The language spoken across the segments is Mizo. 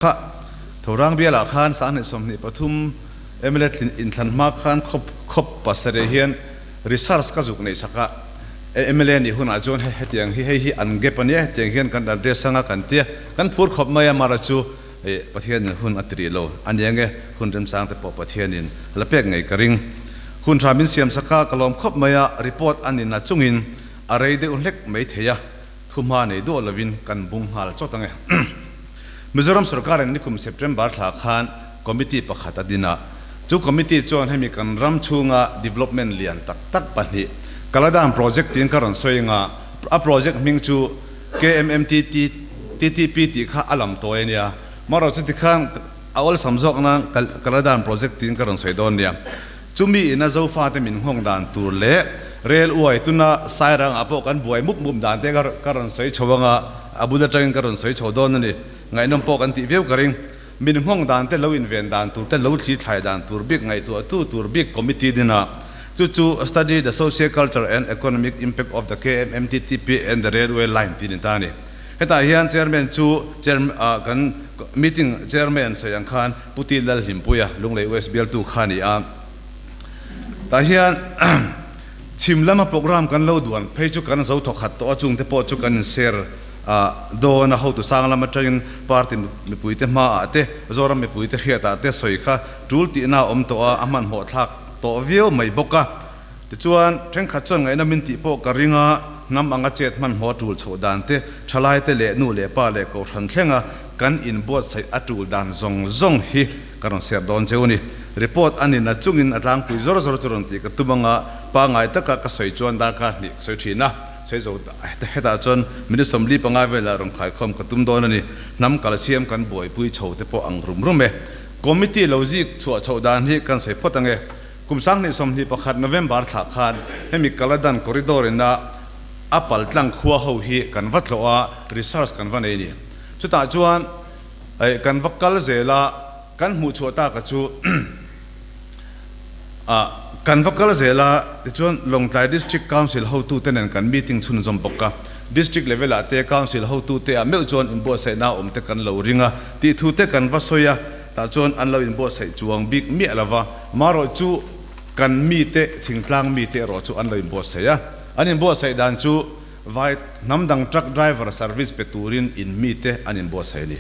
Kha Thorang bialah khan 2023 mla inthlan hma khan khawp khawp pasarih hian research ka zuk neih sak a, mla nih hunah chuan hetiang hi hei hi an gap a nia, hetiang hian kan address anga kan tia, kan phur khawp mai a, mara chu Pathianin hun a ti rih lo a nia nge, hun remchang te pawh Pathianin la pek ngei ka ring. Hun tha min siam sak a, ka lawm khawp mai a, report a ni na chungin a rei deuh hlek mai thei a, Thuhma nei duah lovin kan bung nghal chawt ang e. Mizoram sorkarin nikum September thla khan committee pakhat a din a, chu committee chuan hemi kan ram chhunga development lian tak tak pahnih Kaladan project tiin ka rawn sawi anga a project hming chu KMMTTP tih kha a lam tawi a nia. Marawh chuti khan a awlsam zawk nan Kaladan project tiin ka rawn sawi dawn nia. Chumi ina Zofate min nghawng dan tur leh rel uai tuna Sairangah pawh kan buai mup mup dan te ka rawn sawi chho anga a bul atangin ka rawn sawi chho dawn a ni. Ngaihnawm pawh kan tih viau ka ring. Min nghawng dan te lo inven dan tur te lo thli thlai dan tur bik ngaihtuahtu tur bik committee dinah chu chu Study the Socio Culture and Economic Impact of the KMMTTP and the Railway Line tih ni ta a ni. Hetah hian Chairman chu kan meeting Chairman sawi ang khan Pu Ti Lalhlimpuia, Lunglei West bialtu kha a ni a. Tah hian chhim lama programme kan lo duan phei chu kan zo thawk khat tawh a, chungte pawh chu kan inshare dawn a, hotu sang lam atangin party mipuite hmaah te, Zoram mipuite hriatah te sawi kha tul tihna a awm tawh a, a hmanhmawh thlak tawh viau mai bawk a. Tichuan, thenkhat chuan ngaihna min tih pawh ka ring a, hnam anga chet hmanhmawh a tul chhoh dan te, thalaite leh nu leh pa leh kohhran thlenga kan inbuatsaih a tul dan zawng zawng hi ka rawn share dawn cheu a ni. Report a nina chungin a tlangpui zawr zawr chu rawn tih ka tum anga pangngai taka ka sawi chuan darkar hnih ka sawi thin a, sawi zo hetah chuan minute 45 velah rawn khaikhawm ka tum dawn a ni. Hnam kalsiam kan buaipui chho te pawh ang rum rum e. Committee lo zik chhuah chhoh dan hi kan sawi phawt ange. Kum 2021 November thlah khan hemi Kaladan Corridor ina a pal tlang khua ho hi kan va tlawh a, research kan va nei a ni. Chutah chuan kan va kal zel a, kan hmuh chhuah taka chu kan va kal zel a, tichuan Lawngtlai District Council hotute nen kan meeting chhunzawm bawk a, District level ah te Council hotute ah meuh chuan inbuatsaihna awm te kan lo ring a tih thu te kan va sawi a. Tah chuan an lo inbuatsaih chuang bik miah lo va, marawh chu kan mite, thingtlang mite erawh chu an lo inbuatsaih a. An inbuatsaih dan chu vai hnam dang truck driver service pe turin in mite an inbuatsaih a ni.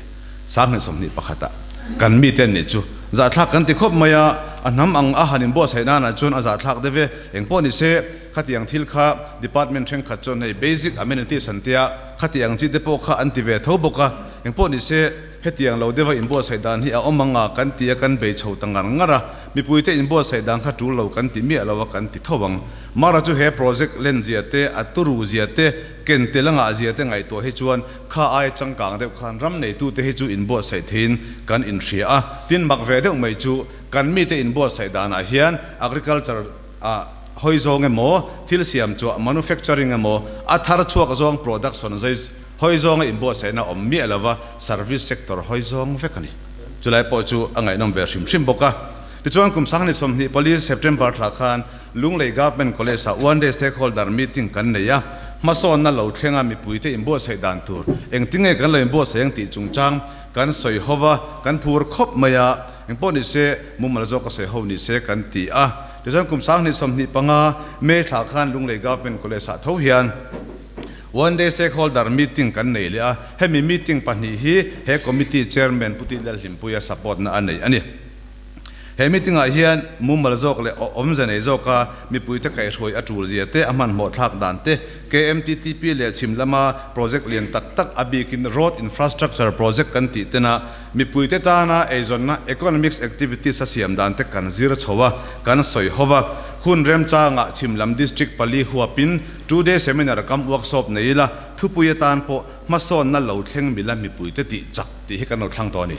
2021 ah kan mite an nih chu zahthlak kan ti khawp mai a, a hnam ang a han inbuatsaih nanah chuan a zahthlak deuh e. Engpawh ni se, khatiang thil kha department thenkhat chuan hei basic amenities an tia, khatiang chi te pawh kha an ti ve tho bawk a. Engpawh ni se, Hetiang lo deuha inbuatsaih dan hi a awm ang a, kan ti a, kan bei chho ta ngar ngar a. Mipuite inbuatsaih dan kha tul lo kan ti miah lo a, kan ti tho ang. Mara chu he project len zia te, a turu zia te, ken tel a ngah zia te ngaihtuah hi chuan kha ai changkang deuh khan ram neitute hi chu inbuatsaih theiin kan inhria a. Tin, mak ve deuh mai chu kan mite inbuatsaih danah hian agriculture a hawi zawng emaw, thil siam chhuah, manufacturing, emaw, a thar chhuak zawng, production, Hawi zawnga inbuatsaihna awm miah lova service sector hawi zawng vek a ni. Chulai pawh chu a ngaihnawm ve hrim hrim bawk a. Tichuan kum 2024 September thla khan Lunglei Government College ah one day stakeholder meeting kan nei a, hmasawnna lo thlenga mipuite inbuatsaih dan tur engtinge kan lo inbuatsaih ang tih chungchang kan sawi ho va, kan phur khawp mai a, engpawh ni se mumal zawk a sawi ho ni se kan ti a. Tichuan kum 2025 May thla khan Lunglei Government College ah tho hian, One day stakeholder meeting kan nei leh a, hemi meeting pahnih hi he committee chairman Pu Tih Lalhlimpuia support na a nei a ni. He meeting ah hian mumal zawk leh awmze nei zawka mipuite kaihhruai a tul zia te, a hmanhmawh thlak dan te, KMTTP leh chhim lama project lian tak tak a bikin road infrastructure project kan tih tena mipuite tana eizawnna economics activities a siam dan te kan zir chho a, kan sawi ho va. Hun remchangah chhim lam district pali huapin Two day seminar kam workshop nei ila, thupui atan pawh hmasawnna lo thleng mila mipuite tih chak tih hi kan lo thlang tawh a ni.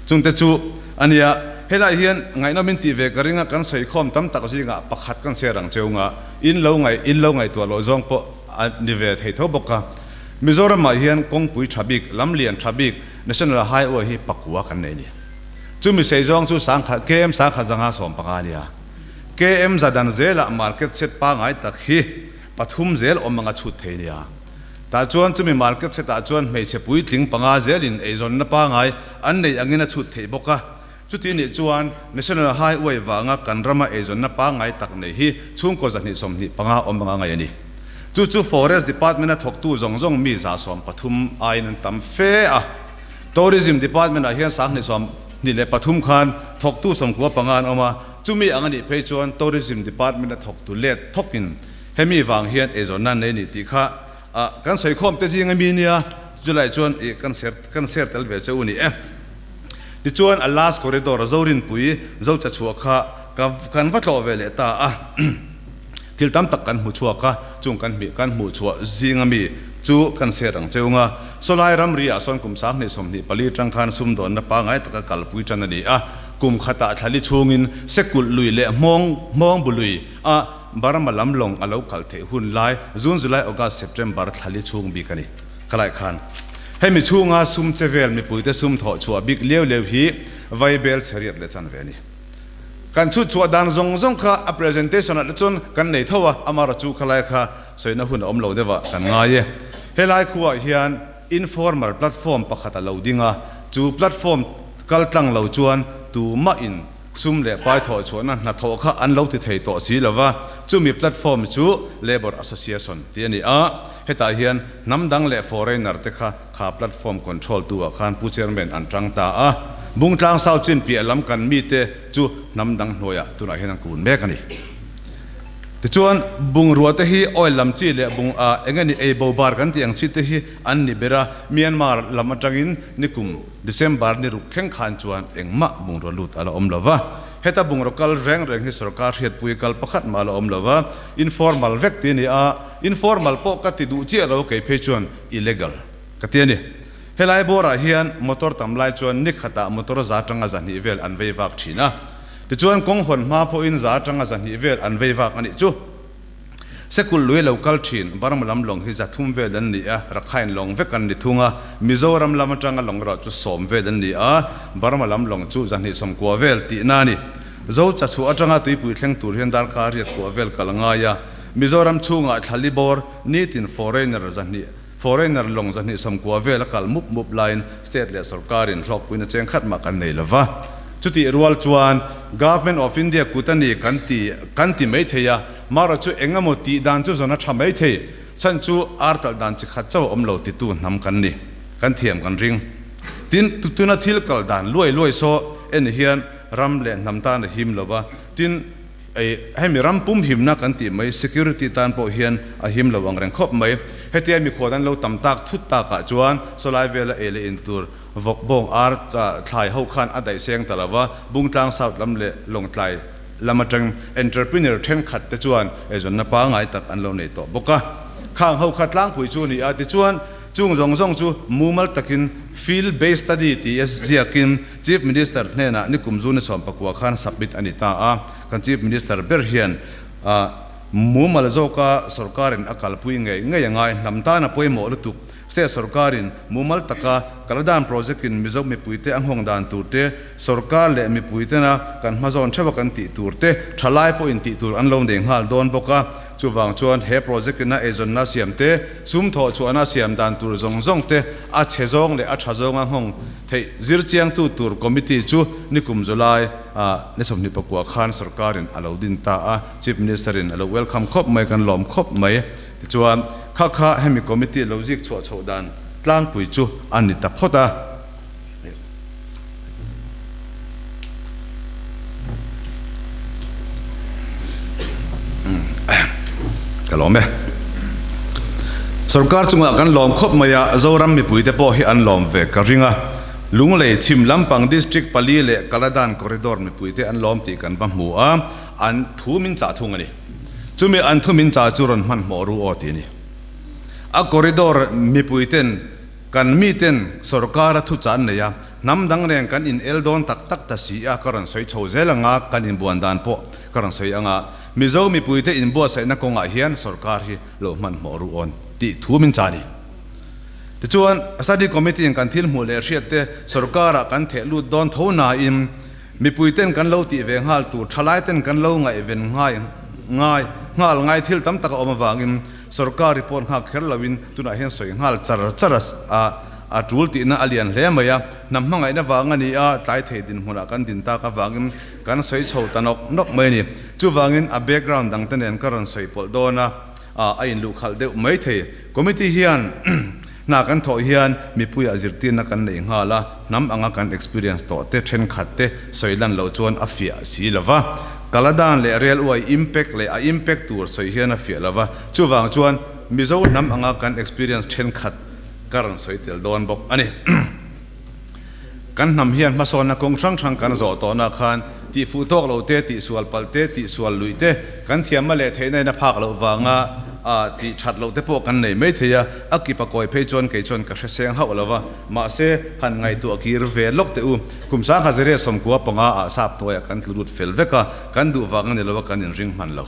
Chungte chu a nia, helai hian ngaihnawm in tih ve ka ring a, kan sawikhawm tam tak zingah pakhat kan share ang cheu nga, in lo ngaih in lo ngaihtuah loh zawng pawh a ni ve thei tho bawk a. Mizoramah hian kawngpui tha bik, lamlian tha bik, National Highway hi pakua kan nei a ni. Chumi sei zawng chu sangkhat KM 1550 a nia. KM za dan zelah market set pangai tak hi pathum zel awm anga chhut thei nia. Tah chuan chumi market setah chuan hmeichhe puitling panga zelin eizawnna pangai an neih angin a chhut theih bawk a. Chuti nih chuan National Highway vanga kan rama eizawnna pangai tak nei hi chhungkaw 225 awm anga ngaih a ni. Chu chu Forest Department-a thawktu zawng zawng mi 130 aiin an tam fe a. Tourism Department-ah hian 2023 khan thawktu 95 an awm a, chumi ang a nih phei chuan Tourism Department-a thawktu let thawkin hemi vang hian eizawnna an nei a ni tih kha kan sawikhawm te zinga mi nia, chulai chuan ih kan share kan share tel ve che u ni e. Tichuan a last corridor Zorinpui Zocha chhuah kha ka kan va tlawh ve leh ta a, thil tam tak kan hmu chhuak a, chung kan hmih kan hmuh chhuah zinga mi chu kan share ang cheu nga. Sawlai ramri ah sawn kum 2024 tang khan sumdawnna pangai taka kalpui tan a ni a, kum khatah thlali chhungin Sekulh lui leh Hmawng Hmawngbu lui a Burma lam lawng a lo kal theih hun lai June, July, August, September thlali chhung bik a ni. Khalai khan hemi chhunga sum che vel mipuite sum thawh chhuah bik liau liau hi Vaibel chhe riat leh chan ve a ni. Kan chhut chhuah dan zawng zawng kha a presentation ah te chuan kan nei tho a, amarawh chu khalai kha sawina hun a awm lo deuh ah kan ngai e. Helai khuaah hian informal platform pakhat a lo ding a, chu platform kal tlang lo chuan tumah in Sum leh pai thawh chhuahna hnathawh kha an lo ti thei tawh si lo va, chumi platform chu Labour Association tih a ni a, hetah hian hnam dang leh foreigner te kha kha platform control tu ah khan Pu Chairman an tang ta a, Bungtlang South chin piah lam kan mite chu hnam dang hnuaiah tunah hian an kun mek a ni. Tichuan, bungrua te hi oil lam chi leh bung ah eng nge ni ei bo bar kan tih ang chi te hi an ni ber a, Myanmar lam atangin nikum December ni ruk thleng khan chuan engmah bungraw lut a la awm lo va, heta bungraw kal reng reng hi sorkar hriatpui kal pakhat mah a la awm lo va, informal vek ti a ni a, informal pawh ka ti duh chiah lo kei phei chuan illegal ka ti a ni. Helai bawrah hian motor tam lai chuan ni khatah motor za tanga 200 vel an vei vak thin a, tichuan kawng hawn hma pawhin za tanga 200 vel an vei vak a nih chu. Sekul lui lo kal thin, Burma lam lawng hi 300 vel an ni a, Rakhine lawng vek an ni thung a, Mizoram lam atanga lawng erawh chu 10 vel an ni a, Burma lam lawng chu 290 vel tihna a ni. Zo chachhuah atanga tuipui thleng tur hian darkar riat kua vel kal a ngai a, Mizoram chhungah thlali bawr nitin foreigner 200 foreigner lawng 290 vel a kal mup mup laiin state leh sorkarin hlawkpuina cheng khat mah kan nei lova. Chutih rual chuan Government of India kut a ni kan ti kan ti mai thei a, Mara chu eng emaw tih dan chu zawn a tha mai thei, chhan chu ar talh dan chi khat chauh a awm lo titu hnam kan ni, kan thiam kan ring. Tin, tuna thil kal dan luai luai saw en hian ram leh hnam tan a him lo va, tin, ei hemi ram pum himna kan tih mai security tan pawh hian a him lo ang reng khawp mai. Hetia mikhual an lo tam tak thut takah chuan sawlai vela ei leh in tur vawk bawng ar thlai ho khan a daih seng ta lo va, Bungtlang South lam leh Lawngtlai lam atang entrepreneur thenkhat te chuan eizawnna pangai tak an lo nei tawh bawk a. Khang ho kha tlangpui chu a ni a, tichuan chung zawng zawng chu mumal takin field based study ti a ziakin Chief Minister hnenah nikum zun 19 khan submit a ni ta a. Kan Chief Minister ber hian mumal zawka sorkarin a kalpui ngei ngei a ngai, hnam tan a pawimawh lutuk. State sorkarin mumal taka Kaladan project-in Mizo mipuite a nghawng dan tur te, sorkar leh mipuitena kan hmazawn theuha kan tih tur te, thalai pawhin tih tur an lo nei nghal dawn bawk a. Chuvang chuan he project-in a eizawnna siam te, sum thawh chhuahna siam dan tur zawng zawng te, a chhe zawng leh a tha zawnga nghawng theih zir chiangtu tur committee chu nikum July ni 29 khan sorkarin a lo din ta a, Chief Minister-in a lo welcome khawp mai, kan lawm khawp mai. Tichuan, kha kha hemi committee lo zik chhuah chhoh dan tlangpui chu a ni ta phawt a. Ka lawm e. Sorkar chungah kan lawm khawp mai a, Zoram mipuite pawh hi an lawm ve ka ring a. Lunglei chhim lampang district pali leh Kaladan corridor mipuite an lawm tih kan va hmu a, an thu min chah thung a ni. Chumi an thu min cha chu rawn hmanhmawh ru aw ti a ni. A corridor mipui ten kan mi ten sorkar a thu chan nei a, hnam dang reng kan in el dawn tak tak ta si a ka rawn sawi chho zel anga kan inbuan dan pawh ka rawn sawi anga Mizo mipui te inbuatsaihna kawngah hian sorkar hi lo hmanhmawh ru awn tih thu min cha a ni. Tichuan study committee in kan thil hmuh leh hriat te sorkar ah kan theh lut dawn tho nain Mipui ten kan lo tih ve nghal tur, thalai ten kan lo ngaihven ngai ngai nghal ngai thil tam tak a awm avangin Sorkar report nghak kher loin tunah hian sawi nghal char char a a tul tihna a lian hle mai a. Hnam hmangaihna vang a ni a, tlai thei dinhmunah kan din tak avangin kan sawi chho ta nawk nawk mai a ni. Chuvangin a background dangte nen ka rawn sawi pawlh dawn a, a inluhkhalh deuh mai thei. Committee hian hna kan thawh hian mipuiah zirtirna kan nei nghal a, hnam anga kan experience tawh te thenkhat te sawi lan loh chuan a fiah si lo va. Kaladan leh railway impact leh a impact tur sawi hian a fiah lo va, chuvang chuan Mizo hnam anga kan experience thenkhat ka rawn sawi tel dawn bawk a ni. Kan hnam hian hmasawnna kawng hrang hrang kan zawh tawhna khan tihfuh tawk lo te, tihsual palh te, tihsual luih te, kan thiamna leh theihna in a phak loh vanga tih that loh te pawh kan nei mai thei a, a kip a kawi phei chuan kei chuan ka hre seng hauh lo va, mahse han ngaihtuah kir ve lawk teh u. Kum 1995 ah sap hnuaiah kan tlu lut fel vek a, kan duh vang a ni lo a, kan inring hman lo.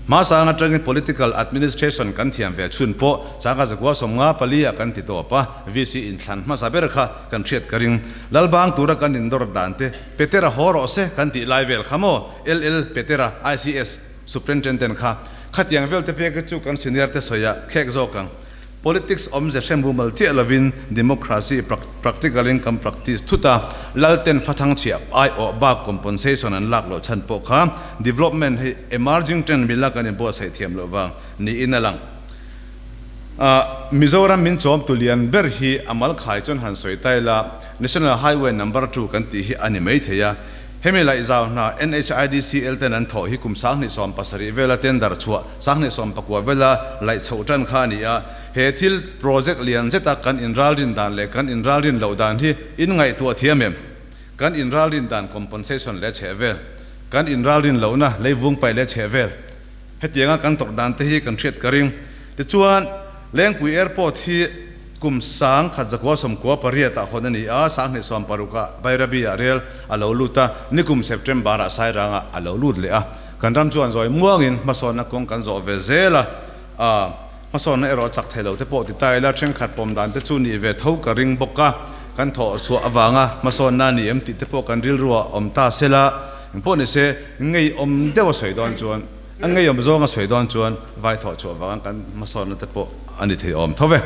Hmasang atangin political administration kan thiam ve chhun pawh 1954 ah kan ti tawp a, VC inthlan hmasa ber kha kan hriat ka ring. Lalbang tura kan indawr dan te Petera haw rawh se kan tih lai vel kha maw? LL Petera ICS Superintendent kha khatiang vel te pek hi chu kan senior te sawi ah khek zawk ang. Politics awmze hre mumal chiah lovin democracy practical in kan practice thut a, Lalten fathang chhiah aiawh bak compensation an lak loh chhan pawh kha development hi emerging trend mila kan inbuatsaih thiam loh vang niin a lang. Mizoram min chawm tu lian ber hi a mal khai chuan han sawi ta ila, National Highway Number Two kan tih hi a ni mai thei a. Hemi laihzau hna NHIDCL ten an thawh hi kum 2017 vela tender chhuah, 2019 vela laih chhoh tan kha a ni a. He thil project lian zeta kan inralrin dan leh kan inralrin loh dan hi in ngaihtuah thiam em? Kan inralrin dan compensation leh chheh vel, kan inralrin lohna leivung paih leh chheh vel, hetianga kan tawrh dan te hi kan hriat ka ring. Tichuan, Lengpui Airport hi Kum 1998 ah hawn a ni a, 2060 ah Bairabi ah rel a lo lut a, nikum September ah Sairang ah a lo lut leh a. Kan ram chuan zawi muangin hmasawnna kawng kan zawh ve zel a, hmasawnna erawh chak thei lo te pawh ti ta ila thenkhat pawm dan te chu nih ve tho ka ring bawk a, kan thawh chhuah avanga hmasawnna a ni em tih te pawh kan rilru ah awm ta se la, engpawh ni se ngeiawm deuh a sawi dawn chuan A ngeiawm zawng a sawi dawn chuan vai thawh chhuah vanga kan hmasawnna te pawh a ni thei awm tho ve.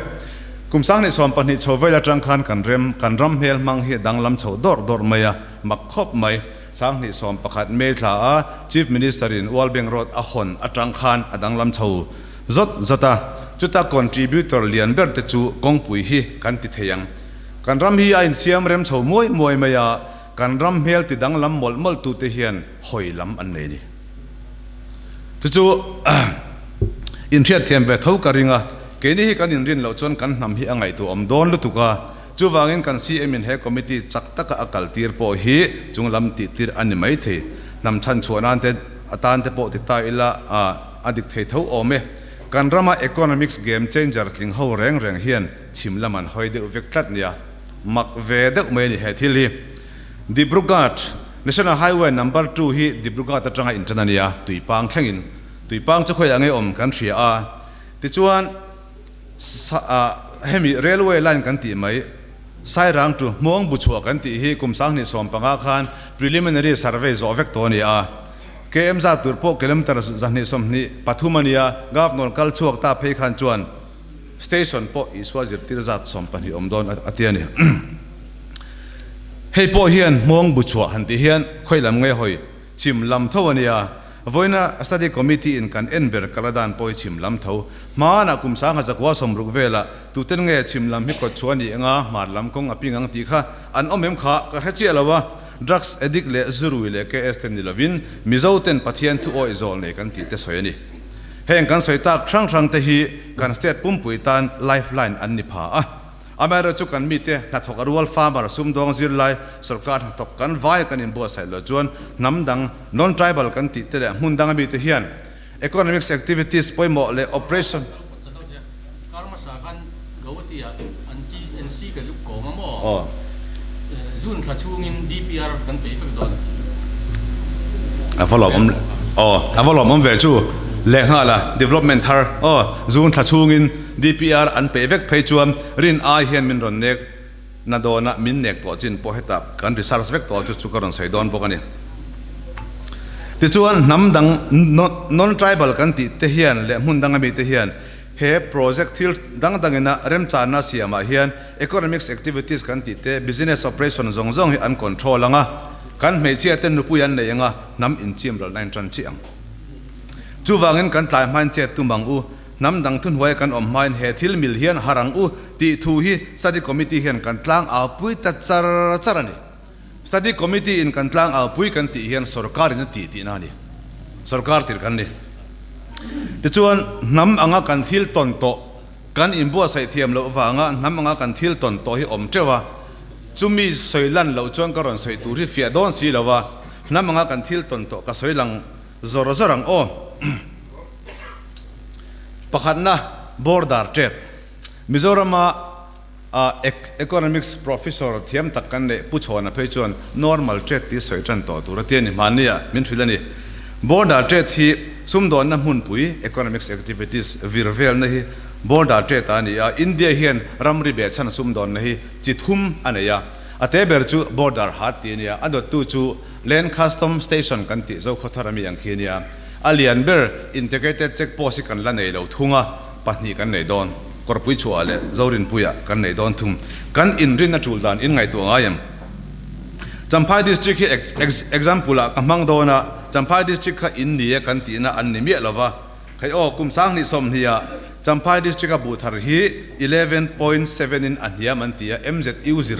Kum 2020 chho vel atang khan kan rem kan ram hmel hmang hi a danglam chho dawrh dawrh mai a, mak khawp mai. 2011 May thla a Chief Minister in World Bank Road a hawn atang khan a danglam chho zawt zawt a, chuta contributor lian ber te chu kawngpui hi kan ti thei ang. Kan ram hi a insiam rem chho muai muai mai a, kan ram hmel ti danglam mawlh mawlh tute hian hawi lam an nei a ni. Chu chu inhriatthiam ve tho ka ring a, keini hi kan inrin loh chuan kan hnam hi a ngaihtuah awm dawn lutuk a, chuvangin kan CM in he committee chak taka a kal tir pawh hi chung lam tih tir a ni mai thei. Hnam chhan chhuah nan te atan te pawh ti ta ila a dik thei tho awm e. Kan rama economics game changer tling ho reng reng hian chhim lam an hawi deuh vek tlat nia. Mak ve deuh mai a ni he thil hi. Dibrugarh, National Highway Number Two hi Dibrugarh atanga intan a ni a, Tuipang thlengin. Tuipang chu khawiah nge awm kan hria a, tichuan hemi railway line kan tih mai, Sairang to Hmuang Buchhuah kan tih hi kum 2015 khan preliminary survey zawh vek tawh a ni a. KM zat tur pawh kilometre 223 a ni a, Governor kal chhuak ta phei khan chuan Station pawh Isua zirtir zat 20 awm dawn a ti a ni. Hei pawh hian hmawng bu chhuah han tih hian khawi lam nge hawi chhim lam tho a nia. Vawiina Study Committee in kan en ber kal a dan pawh hi chhim lam tho. Hmanah kum 1960 velah tuten nge chhim lam hi kawt chhuah a nih anga hmar lam kawng a ping ang tih kha an awm em kha ka hre chiah lo a. Drugs addict leh zurui leh KS te ni lovin Mizo ten Pathian thu awih zawl nei kan tih te sawi a ni. Heng kan sawi tak hrang hrang te hi kan state pumpui tan lifeline an ni pha a. Amaherawhchu chu kan mite hnathawk a rual farmer sumdawng zirlai sorkar hnathawk kan vai kan inbuatsaih loh chuan hnam dang non-tribal kan tih te leh hmun danga mite hian economics activities pawimawh leh operation A va lawmawm aw a va lawmawm ve chu lehnghal a development thar aw June thla chhungin DPR an peih vek phei chuan rin ai hian min rawn nek na dawn a, min nek tawh chin pawh hetah kan research vek tawh chu chu ka rawn sawi dawn bawk a ni. Tichuan hnam dang non-tribal kan tih te hian leh hmun dang ami te hian. He project thil dang dangina remchanna siamah hian economics activities kan tih te, business operation zawng zawng hi an control ang a, kan hmeichhia te nupui an nei ang a, hnam inchim ral na in tan chiah ang. Chuvangin kan tlai hmain chet tum ang u, hnam dang thuhnuaia kan awm hmain he thil mil hian har ang u tih thu hi study committee hian kan tlang aupui ta char char a ni. Study Committee in kan tlang aupui kan tih hian sorkar in a tih tihna a ni. Sorkar tir kan ni. Tichuan, hnam anga kan thil tawn tawh, kan inbuatsaih thiam loh vanga hnam anga kan thil tawn tawh hi awm teuh a, chumi sawi lan loh chuan ka rawn sawi tur hi fiah dawn si lo a, hnam anga kan thil tawn tawh ka sawi lang zawr zawr ang aw. Pakhatna, Border Trade. Mizorama A Economics Professor thiam tak kan neih Pu Chhawna phei chuan normal trade tih sawi tan tawh tur a ti a ni. Hmanni ah min hrilh a ni. Border trade hi sumdawnna hmunpui, economics activities, vir velna hi border trade a ni a. India hian ramri behchhan sumdawnna hi chi thum a nei a. A te ber chu border haat tih a ni a. A dawttu chu land custom station kan tih Zokhawthar ami ang khi a ni a. A lian ber integrated check post hi kan la nei lo thung a. Pahnih kan nei dawn, Kawrpui chhuah leh Zorinpuia kan nei dawn thung. Kan inrinna tul dan in ngaihtuah ngai em? Champhai District hi example ah ka hmang dawn a, Champhai District kha in ni e kan tihna an ni miah lova, Khai aw, kum 2020 ah Champhai District a buh thar hi 11.7 in a hniam an ti a, MZU zir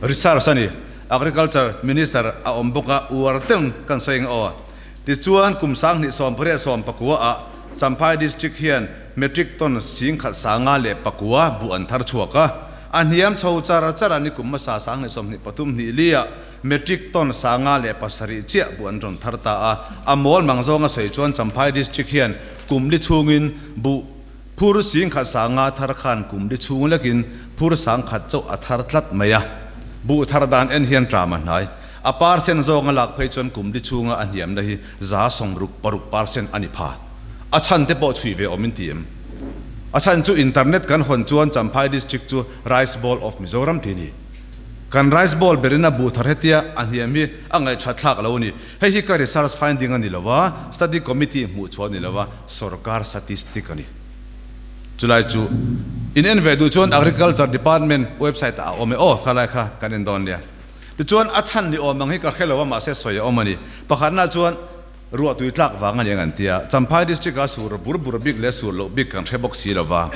research a ni, Agriculture Minister a awm bawk a, uar teng kan sawi ang aw. Tichuan, kum 2019 ah Champhai District hian metric ton 10,000 50 buh an thar chhuak a, a hniam chho char char a ni kum hmasa 2023 hnih li ah metric ton 507 chiah buh an rawn thar ta a, a mawl mang zawnga sawi chuan Champhai District hian kum li chhungin buh phur 10,500 thar khan kum li chhung lekin phur 10,000 chauh a thar tlat mai a, buh thar dan en hian ṭam a hnai. A percent zawng a lak phei chuan kum li chhunga a hniamna hi 60% a ni pha. A chhan te pawh chhui ve awm in ti em? A chhan chu internet kan hawn chuan Champhai District chu Rice Bowl of Mizoram ti a ni. Kan Rice Bowl berin a buh thar hetia a hniam hi a ngaihthat thlak lo a ni. Hei hi ka research finding a ni lo a, study committee hmuh chhuah a ni lo a, sorkar statistic a ni. Chulai chu in en ve duh chuan Agriculture Department website ah a awm e aw, khalai kha kan en dawn nia. Tichuan, a chhan ni awm ang hi ka hre lo a, mahse sawi a awm a ni. Pakhatna chuan ruah tui tlak vang a ni ang an ti a, Champhai District-a sur bur bur bik leh sur loh bik kan hre bawk si lo va.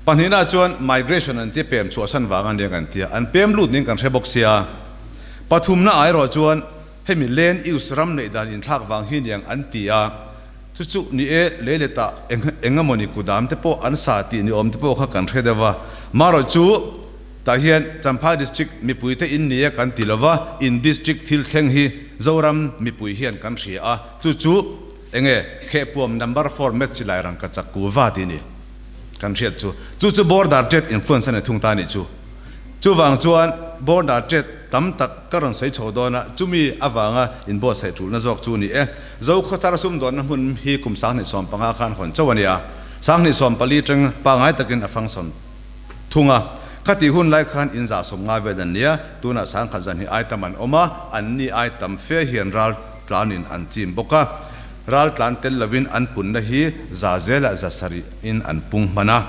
Pahnihna chuan migration an ti a, pem chhuahsan vang a ni ang an ti a, an pem lut ning kan hre bawk sia. Pathumna ah erawh chuan hemi land use ram neih dan inthlak vang hi ni ang an ti a, chu chu ni e, lei letah eng eng emawni kudam te pawh an sa tih ni awm te pawh kha kan hre deuh va. Marawh chu. Tah hian Champhai District mipuite in ni e kan ti lova, in District thil thleng hi Zoram mipui hian kan hria a, chu chu enge Khehpuam Number Four Met Silai Rangkachak Kuva tih ni kan hriat chu. Chu chu Border Trade Influence a ni thung ta nih chu. Chuvang chuan Border Trade tam tak ka rawn sawi chho dawn a, chumi avanga inbuatsaih tulna zawk chu ni e. Zokhawthar sumdawnna hmun hi kum 2015 khan hawn chauh a ni a, 2014 tang pangngai takin a function. Thung a, khatih hun lai khan in 150 vel an nia, tunah 10,000 zan hi ai tam an awm a, an ni ai tam fe hian ral tlanin an chim bawk a, ral tlan tel lovin an punna hi za zelah 700 in an pung hman a.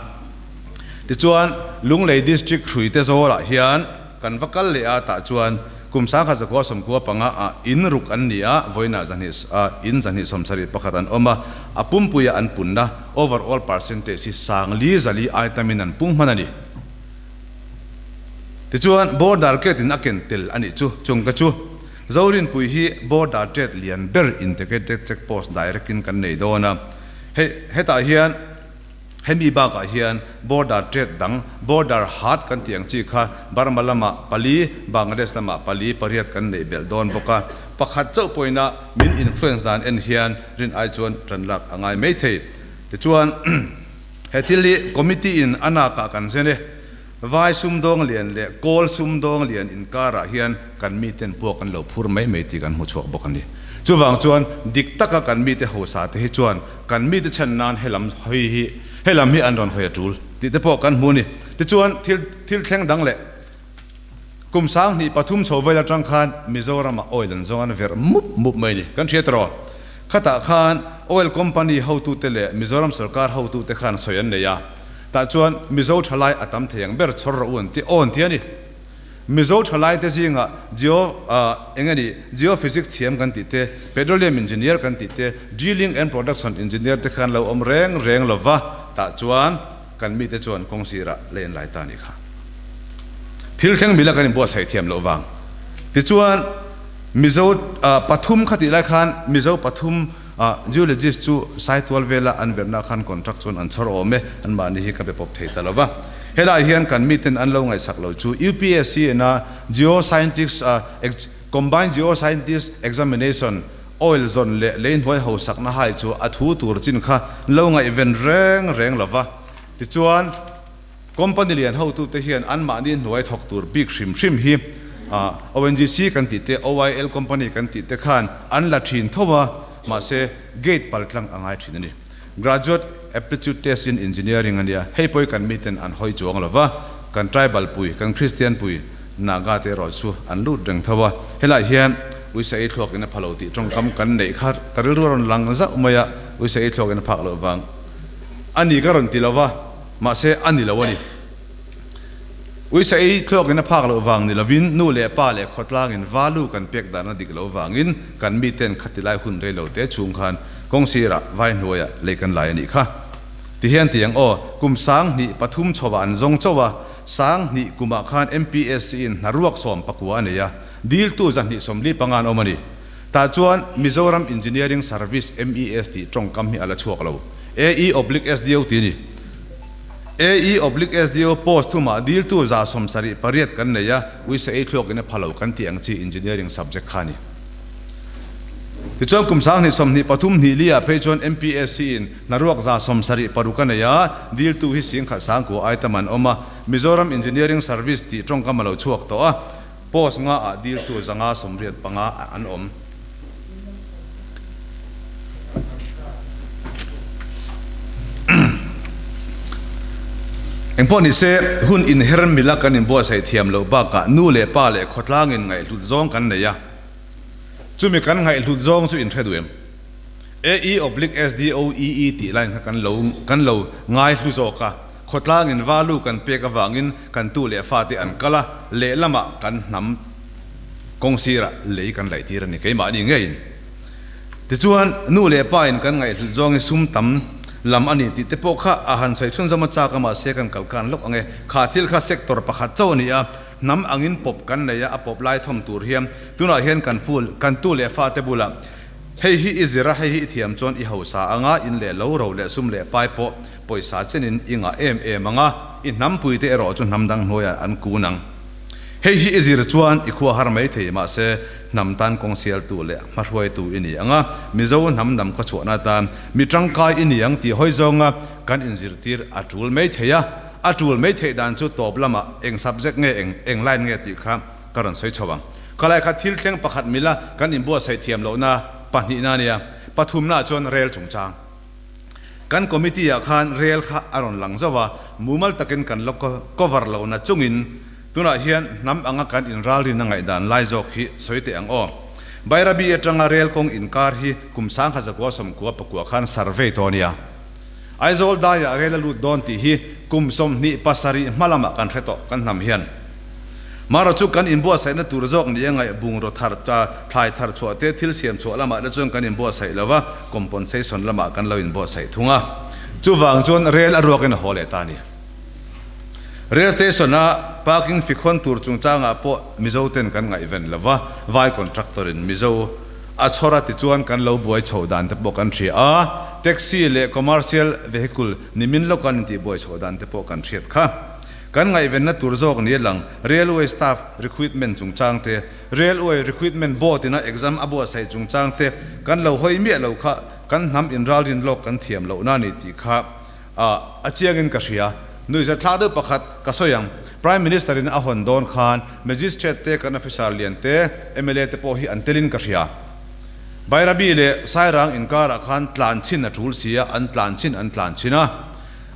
Tichuan, Lunglei District Hruite Zawlah hian kan va kal leh a, tah chuan kum 1995 ah in ruk an ni a, vawiinah zahnih in 271 an awm a, a pumpuia an punna, Overall percentage hi 40 4 ai tamin an pung hman a ni. Tichuan, border gate in a ken tel a nih chu, chung ka chu Zorinpui hi border trade lian ber integrated check post direct in kan nei dawn a. Hei hetah hian hemi bakah hian border trade dang border haat kan tih ang chi kha Burma lamah pali, Bangladesh lamah pali, pariat kan neih belh dawn bawk a. Pakhat chauh pawhin a min influence dan en hian rin ai chuan tan lak a ngai mai thei. Tichuan, he thil hi committee in a nakah kan zen e. Vai sumdawng lian leh kawl sumdawng lian inkarah hian kan miten puak an lo phur mai mai tih kan hmu chhuak bawk a ni. Chuvang chuan dik taka kan mite hausa te hi chuan kan mite chhan nan helam hawi hi helam hi an rawn hawi a tul tih te pawh kan hmu a ni. Tichuan, thil thil thleng dang leh Kum 2003 chho vel atang khan Mizoramah oil an zawng an verh mup mup mai a ni. Kan hria tawh. Khatah khan oil company hotute leh Mizoram sorkar hotute khan sawi an nei a. Tah chuan Mizo thalai a tam thei ang ber chhawr rawh u an ti awn ti a ni. Mizo thalai te zingah geo eng a nih geophysics thiam kan tih te, petroleum engineer kan tih te, drilling and production engineer te khan lo awm reng reng lova, tah chuan kan mite chuan kawng sirah lei an lai ta a nih kha. Thil thleng mila kan inbuatsaih thiam loh vang. Tichuan Mizo pathum kha tih lai khan Mizo pathum geologist chu Saitual vela an verhna khan contract chuan an chhawr awm e, anmahni hi ka be pawp thei ta lo va. Helai hian kan miten an lo ngaihsak lo chu UPSC ina Geoscientist Combined Geoscientist Examination oil zawn leh lei hnuai hosakna hai chu a thu tur chin kha lo ngaihven reng reng lo va. Tichuan. Company lian hotute hian anmahni hnuai thawk tur bik hrim hrim hi ONGC kan tih te, OIL company kan tih te khan an la thin tho a, mahse gate pal tlang a ngai thin a ni. Graduate Aptitude Test in Engineering a nia, hei pawhi kan miten an hawi chuang lo va, kan tribal pui, kan Christian pui Naga te erawh chu an lut reng tho a, helaiah hian uisa ei thluakin a pha lo tih tawngkam kan neih kha ka rilru a rawn lang zauh mai a, uisa ei thluakin a phak loh vang a ni ka rawn ti lo va. Mahse, a ni lo a ni. Uisa ei thluakin a phak loh vang ni lovin nu leh pa leh khawtlangin valu kan pek dan a dik loh vangin kan miten khatilai hun rei lo te chhung khan kawng sirah vai hnuaiah lei kan lai a nih kha. Tihian ti ang aw, kum 2003 chhovah an zawng chauh a, 2000 kumah khan MPSC in hnaruak 19 a nei a, diltu 245 an awm a ni. Tah chuan Mizoram Engineering Service, MES, tih tawngkam hi a la chhuak lo. AE oblique SDO tih a ni. AE oblique SDO post thumah diltu 78 kan nei a, uisa ei thluakin a pha lo kan tih ang chi engineering subject kha a ni. Tichuan kum 2023 hnih li ah phei chuan MPSC in hnaruak 76 a nei a, diltu hi 10,000 sangkua ai tam an awm a, Mizoram Engineering Service tih tawngkam a lo chhuak tawh a. Post nga ah diltu 585 an awm. Engpawh nise, hun inher mila kan inbuatsaih thiam loh bakah nu leh pa leh khawtlangin ngaihhlut zawng kan nei a. Chumi kan ngaihhlut zawng chu inhre duh em? AE oblique SDO EE tih line kha kan lo kan lo ngaihlu zawk a. Khawtlangin valu kan pek avangin kan tu leh fate an kal a, lehlamah kan hnam kawng sirah lei kan laih tir a ni keimahni ngeiin. Tichuan, nu leh pa in kan ngaihhlut zawngin sum tam lam a ni tih te pawh kha a han sawi chhunzawm a chak a, mahse kan kal kan lawk ang e. Kha thil kha sector pakhat chauh a ni a, hnam angin pawp kan nei a, a pawp lai thawm tur hian tunah hian kan ful kan tu leh fate bulah hei hi i zir a, hei hi i thiam chuan i hausa anga in leh lo ro leh sum leh pai pawh Pawisa chenin i ngah em em ang a, i hnampuite erawh chu hnam dang hnuaiah an kun ang. Hei hi i zir chuan i khua har mai thei mahse hnam tan kawng sialtu leh hmahruaitu i ni ang a, Mizo hnam dam khaw chhuahna atan mi tangkai i ni ang tih hawi zawnga kan inzirtir a tul mai thei a, a tul mai theih dan chu tawp lamah eng subject nge eng eng line nge tih kha ka rawn sawi chho ang. Khalai kha thil thleng pakhat mila kan inbuatsaih thiam lohna pahnihna a nia, pathumnaah chuan rel chungchang. Kan committee ah khan rel kha a rawn lang zauh a, mumal takin kan la cover lo na chungin tunah hian hnam anga kan inralrin a ngaihdan lai zawk hi sawi teh ang aw. Bairabi atanga rel kawng inkar hi kum 1999 khan survey tawh a nia. Aizawl daiah rel a lut dawn tih hi kum 27 hma lamah kan hre tawh kan hnam hian. Mara chu kan inbuatsaihna tur zawk ni a ngaih bungraw thar cha thlai thar chhuah te thil siam chhuah lamah te chuan kan inbuatsaih lo va, compensation lamah kan lo inbuatsaih thung a. Chuvang chuan rel a ruakin a haw leh ta a ni. Rail station a parking fikhawn tur chungchangah pawh Mizo ten kan ngaihven lo va, vai contractor in Mizo a chhawr a tichuan kan lo buai chhoh dan te pawh kan hria a, taxi leh commercial vehicle nimin lawk an intihbuai chhoh dan te pawh kan hriat kha. Kan ngaihvenna tur zawk ni lang Railway staff recruitment chungchang te, Railway recruitment board ina exam a buatsaih chungchang te kan lo hawi miah lo kha kan hnam inralrin lawk kan thiam lohna a ni tih kha a chiangin ka hria. Nuihzat thlak deuh pakhat ka sawi ang. Prime Minister in a hawn dawn khan Magistrate te kan officer lian te, mla te pawh hi an telin ka hria. Bairabi leh Sairang inkarah khan tlan chhin a tul si a, an tlan chhin an tlan chhin a.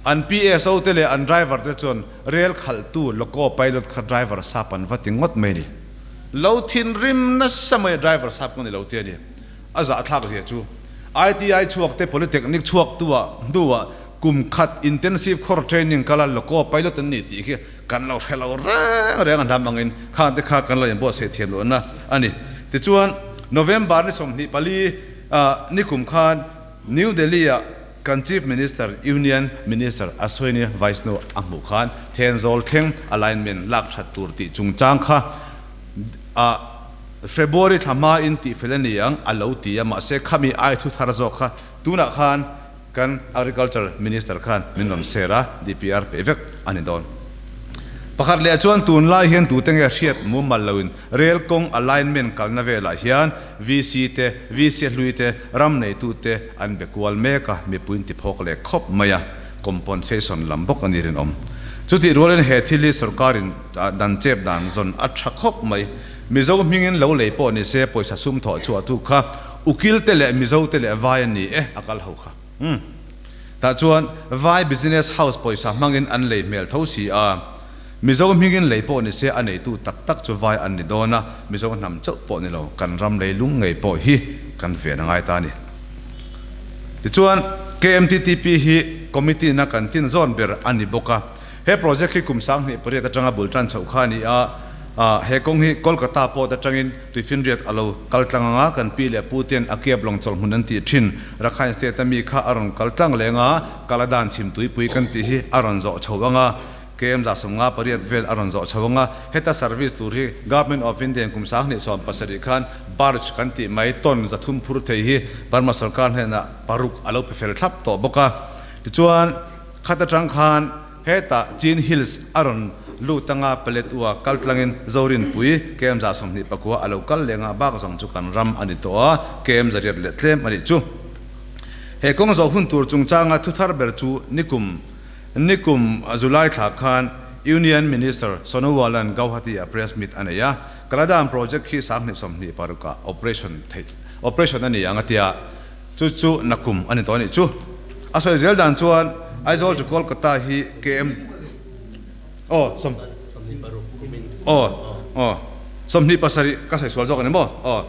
An PSO te leh an driver te chuan rel khalhtu loco pilot kha driver sap an va ti ngawt mai ni. Lo thinrim nasa mai driver sap ka ni lo ti a ni. A zahthlak zia chu ITI chhuak te Polytechnic chhuak tu ah hnu ah. Kum khat intensive course training kal a loco pilot an ni tih khi kan lo hre lo reng reng a hnam angin khang te kha kan lo inbuatsaih thiam lohna a ni. Tichuan, November ni 24 nikum khan New Delhi-ah kan Chief Minister, Union Minister Ashwini Vaishnaw a hmuh khan Thenzawl thleng alignment lak that tur tih chungchang kha a February thla hmain tihfel a ni ang a lo ti a, mahse khami ai thu thar zawk kha tunah khan Kan Agriculture Minister khan min rawn share a, DPR pe vek a ni dawn. Pakhat leh chuan tunlai hian tute nge hriat mumal loin rail kawng alignment kalna velah hian VC te, VC hlui te, ram neitu te an be kual mek a, mipui in ti phawk leh khawp mai a, compensation lam bawk a ni rinawm. Chutih rualin he thil hi sorkarin dan chep dan zawn a tha khawp mai. Mizo hmingin lo lei pawh ni se pawisa sum thawh chhuahtu kha Ukil te leh Mizo te leh vai an ni e, a kal ho kha. Umm. Tah chuan vai business house pawisa hmangin an lei hmel tho si a. Mizo hmingin lei pawh ni se a neitu tak tak chu vai an ni dawn a, Mizo hnam chauh pawh ni lo, kan ram lei lung ngei pawh hi kan ven a ngai ta a ni. Tichuan, KMTTP hi committee na kan tin zawn ber a ni bawk a. He project hi kum 2008 atanga bul tan chhoh kha a ni a, he kawng hi Kolkata port atangin Tuifinriat a lo kal tlang anga kan pi leh pu ten a kiap lawng chawlhmun an tih thin. Rakhine State a mi kha a rawn kal tlang leng a, Kaladan chhim tuipui kan tih hi a rawn zawh chho anga, KM 58 vel a rawn zawh chho anga, heta service tur hi Government of India in kum 2017 khan barge kan tih mai ton 300 phur thei hi Burma sorkar hnenah paruk a lo pe fel thlap tawh bawk a. Tichuan, khat atang khan Hetah Chin Hills a rawn lut anga Paletwa kal tlangin Zorinpui KM 29 a lo kal leng a, bak zawng chu kan ram a ni tawh a, KM 800 leh tlem a nih chu. He kawng zawh hun tur chungchanga thu thar ber chu nikum nikum July thla khan Union Minister Sonowal-a'n Gauhati-ah press meet a nei a, Kaladan project hi 2026 ah operation theih operation a ni ang a tia. Chu chu nakum a ni tawh a nih chu. A sawi zel dan chuan Aizawl to Kolkata hi KM aw sawm aw aw 27 ka sawi sual zawk a ni maw aw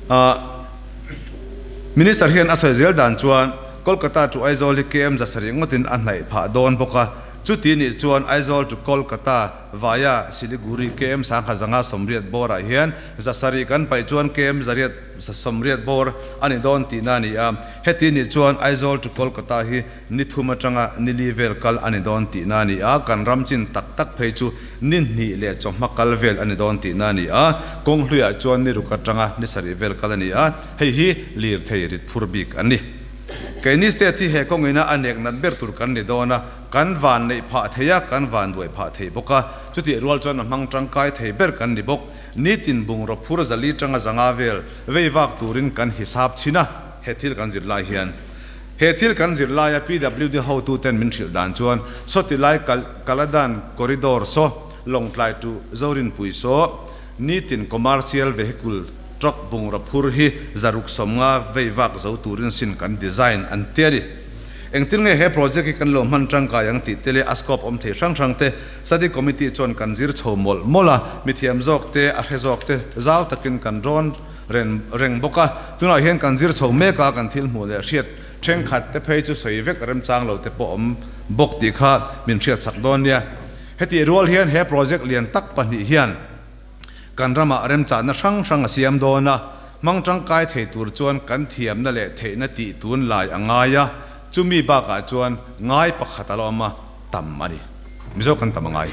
ah Minister hian a sawi zel dan chuan Kolkata to Aizawl hi KM 700 ngawtin a hnaih phah dawn bawk a, chuti nih chuan Aizawl to Kolkata via Siliguri KM 1580 bawrah hian 700 kan paih chuan KM 800 8 bawr a ni dawn tihna a ni a, heti nih chuan Aizawl to Kolkata hi ni thum atanga ni li vel kal a ni dawn tihna a ni a, kan ram chin tak tak phei chu ni hnih leh chawhma kal vel a ni dawn tihna a ni a, kawng hluiah chuan ni ruk atanga ni sarih vel kal a ni a, hei hi lirthei rit phur bik an ni. Keini state hi he kawngina a nek nat ber tur kan ni dawn a, kan van neih phah thei a, kan van duai phah thei bawk a, chutih rual chuan a hmang tangkai thei ber kan ni bawk. Nitin bungraw phur 400 tanga 500 vel vei vak turin kan hisap chhin a, he thil kan zir lai hian. He thil kan zir laia PWD hotuten min hrilh dan chuan sawti lai Kaladan corridor saw, Lawngtlai to Zorinpui saw, nitin commercial vehicle truck bungraw phur hi 650 vei vak zo turin sin kan design an ti a ni. Engtin nge he project hi kan lo hman tangkai ang tih te leh a scope awm thei hrang hrang te Study Committee chuan kan zir chho mawlh mawlh a, mithiam zawk te, a hre zawk te zau takin kan rawn ren reng bawk a. Tunah hian kan zir chho mek a, kan thil hmuh leh hriat thenkhat te phei chu sawi vek remchang lo te pawh awm bawk tih kha min hriatsak dawn nia. Hetih rual hian he project lian tak pahnih hian kan ramah remchahna hrang hrang a siam dawn a, hmang tangkai thei tur chuan kan thiamna leh theihna tih tun lai a ngai a, chumi bakah chuan ngai pakhat a la awm a, tam a ni. Mizo kan tam a ngai.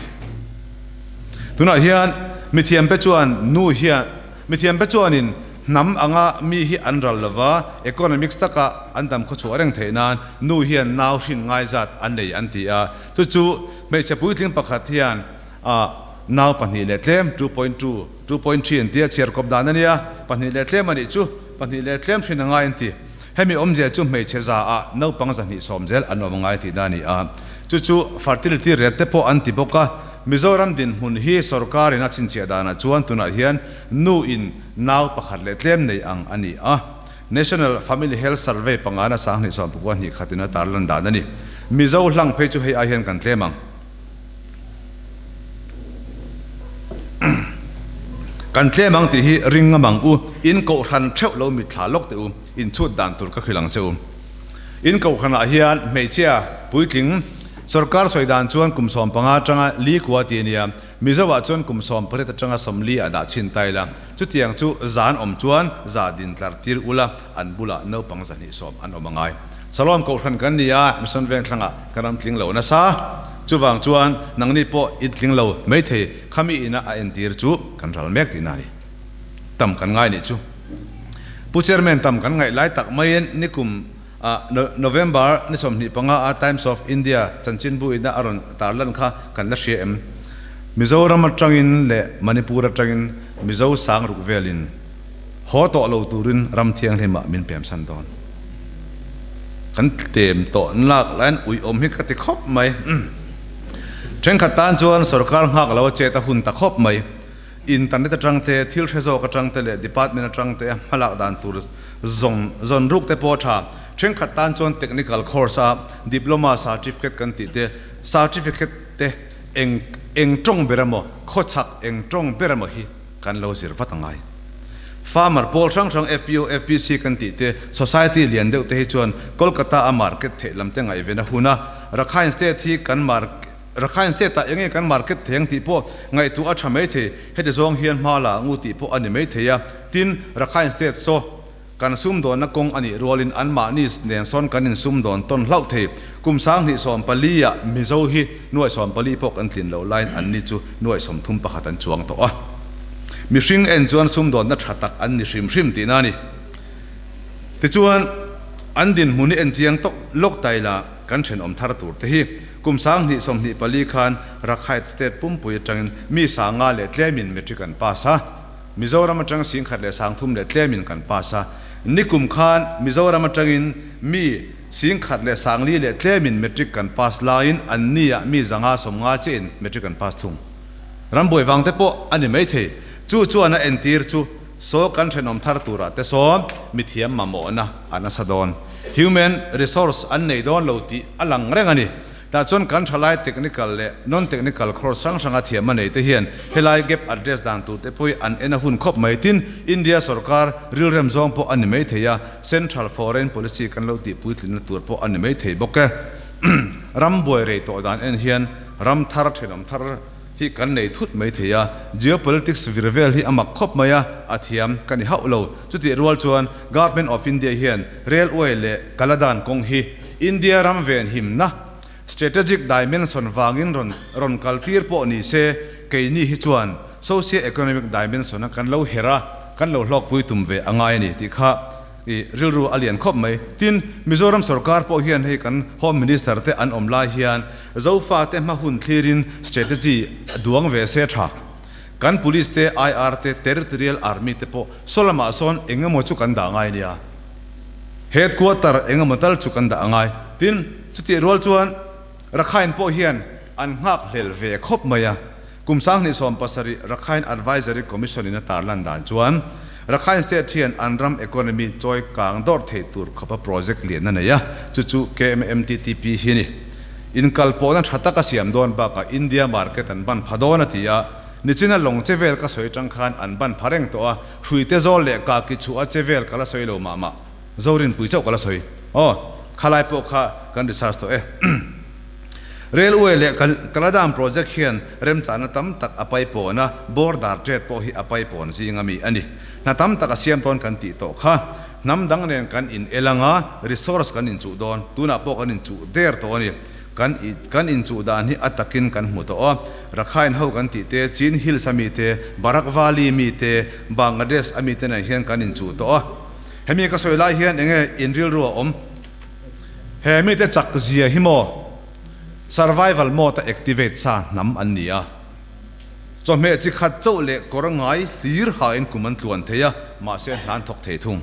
Tunah hian mithiamte chuan nu hian mithiamte chuanin hnam anga mi hi an ral lova, economics taka an dam khawchhuah reng theih nan nu hian nau hrin ngai zat an nei an ti a. Chu chu hmeichhe puitling pakhat hian nau pahnih leh tlem, 2.2, 2.3 an ti a, chhiar kawp dan a nia, pahnih leh tlem a nih chu, pahnih leh tlem hrin a ngai an ti. Hemi awmzia chu hmeichhe za ah naupang 220 zel an awm ngai tihna a ni a, chu chu fertility rate te pawh an ti bawk a. Mizoram dinhmun hi sorkar in a chhinchhiah danah chuan tunah hian nu in nau pakhat leh tlem nei ang a ni a. National Family Health Survey pangana 2021 in a tarlan dan a ni. Mizo hlang phei chu hei ai hian kan tlem ang. Kan tlem ang tih hi ring ngam ang u, in kohhran theuh lo mitthla lawk teh u, in chhut dan tur ka hrilh ang che u. In kohhranah hian hmeichhia puitling sorkar sawi dan chuan kum 15 atanga li kua ti a nia. Mizoah chuan kum 18 atanga 40 ah dah chhin ta ila. Chutiang chu zan awm chuan za din tlar tir ula an bulah naupang 220 an awm a ngai. Salom kohhran kan ni a, Mission Vengthlangah kan ram tling lo nasa. Chuvang chuan nangni pawh in tling lo maithei khami ina a entir chu kan ral mek tihna a ni. Tam kan ngai nih chu. Pu Chairman tam kan ngaih lai tak maiin nikum ah November ni 25 a Times of India chanchinbu ina a rawn tarlan kha kan la hria em? Mizoram atangin leh Manipur atangin Mizo sang ruk velin haw tawh lo turin ram thianghlimah min pemsan dawn. Kan tlem tawh lak laiin uiawm hi ka ti khawp mai. Thenkhat tan chuan sorkar nghak lo a chet a hun ta khawp mai. Internet atang te, thil hre zawk atang te leh department atang te hmalak dan tur zawng zawn ruk te pawh a tha. Thenkhat tan chuan technical course a diploma certificate kan tih te, certificate te eng eng tawng ber emaw, khawchhak eng tawng ber emaw hi kan lo zir vat a ngai. Farmer pawl hrang hrang FPO, FPC kan tih te, society lian deuh te hi chuan Kolkata a market theih lam te ngaihven a hun a, Rakhine State hi kan market Rakhine State ah enge kan market thei ang tih pawh ngaihtuah a tha mai thei, heti zawng hian hma la ang u tih pawh a ni mai thei a, tin, Rakhine State saw kan sumdawnna kawng a nih rualin anmahni nen sawn kan insumdawn tawn hlauh thei. Kum 2014 ah Mizo hi nuai 14 pawh kan tlin loh laiin anni chu nuai 31 an chuang tawh a. Mihring en chuan sumdawnna tha tak an ni hrim hrim tihna a ni. Tichuan, an dinhmun hi en chiang tawk lawk ta ila kan thenawm thar tur te hi kum 2024 khan Rakhine State pumpui atangin mi 5,000 leh tlemin matric an pass a. Mizoram atang 1,000 leh 300 leh tlemin kan pass a. Nikum khan Mizoram atangin mi 1,000 leh 4,000 leh tlemin matric kan pass laiin an niah mi 550 chiahin matric an pass thung. Rambuai vang te pawh a ni maithei. Chu chuan a entir chu saw kan thenawm thar turah te saw mithiam mamawhna a nasa dawn. Human resource an nei dawn lo tih a lang reng a ni. Tah chuan kan thalai technical leh non-technical course hrang hranga thiam a nei te hian helai gap address dan tur te pawh hi an en a hun khawp mai. Tin, India sorkar rilrem zawng pawh a ni mai thei a, Central foreign policy kan lo tih puitlinna tur pawh a ni mai thei bawk e. Ram buai rei tawh dan en hian ram thar thenawm thar hi kan nei thut mai thei a, geopolitics vir vel hi a mak khawp mai a, a thiam ka ni hauh lo. Chutih rual chuan Government of India hian railway leh Kaladan kawng hi India ram venhimna strategic dimension vangin rawn rawn kal tir pawh ni se, keini hi chuan socio-economic dimension a kan lo her a, kan lo hlawkpui tum ve a ngai a ni tih kha i rilru a lian khawp mai. Tin, Mizoram sorkar pawh hian hei kan Home Minister te an awm lai hian Zofate hma hun thlirin strategy a duang ve se tha. Kan Police te, IR te, Territorial Army te pawh saw lamah sawn eng emaw chu kan dah ngai nia. Headquarter eng emaw tal chu kan dah a ngai. Tin, chutih rual chuan Rakhine pawh hian an nghak hlel ve khawp mai a. Kum 2017 Rakhine Advisory Commission in a tarlan dan chuan Rakhine State hian an ram economy chawi kang dawrh thei tur khawpa project lian a nei a, chu chu KMMTTP hi a ni. Inkalpawhna tha taka siam dawn bakah India market an ban pha dawn a ti a, nichina lawng che vel ka sawi atang khan an ban pha reng tawh a, Hruite zawl leh kaki chhuah a che vel ka la sawi lo mah mah. Zorinpui chauh ka la sawi. Aw, khalai pawh kha kan research tawh e. Railway leh Kaladam project hian remchahna tam tak a paipawn a, border trade pawh hi a paipawn zing ami a ni. Hna tam tak a siam dawn kan tih tawh kha. Hnam dang nen kan in el anga, resource kan inchuh dawn. Tunah pawh kan inchuh der tawh a ni. Kan kan inchuh dan hi a takin kan hmu tawh a, Rakhine ho kan tih te, Chin Hills a mi te, Barak Valley mi te, Bangladesh a mi te nen hian kan inchuh tawh a. Hemi ka sawi lai hian enge in rilru a awm? He mi te chak zia hi maw survival mode a activate sa hnam an ni a. Chawhmeh chi khat chauh leh kawr ngai hlir hain kum an tluan thei a, mahse hna an thawk thei thung.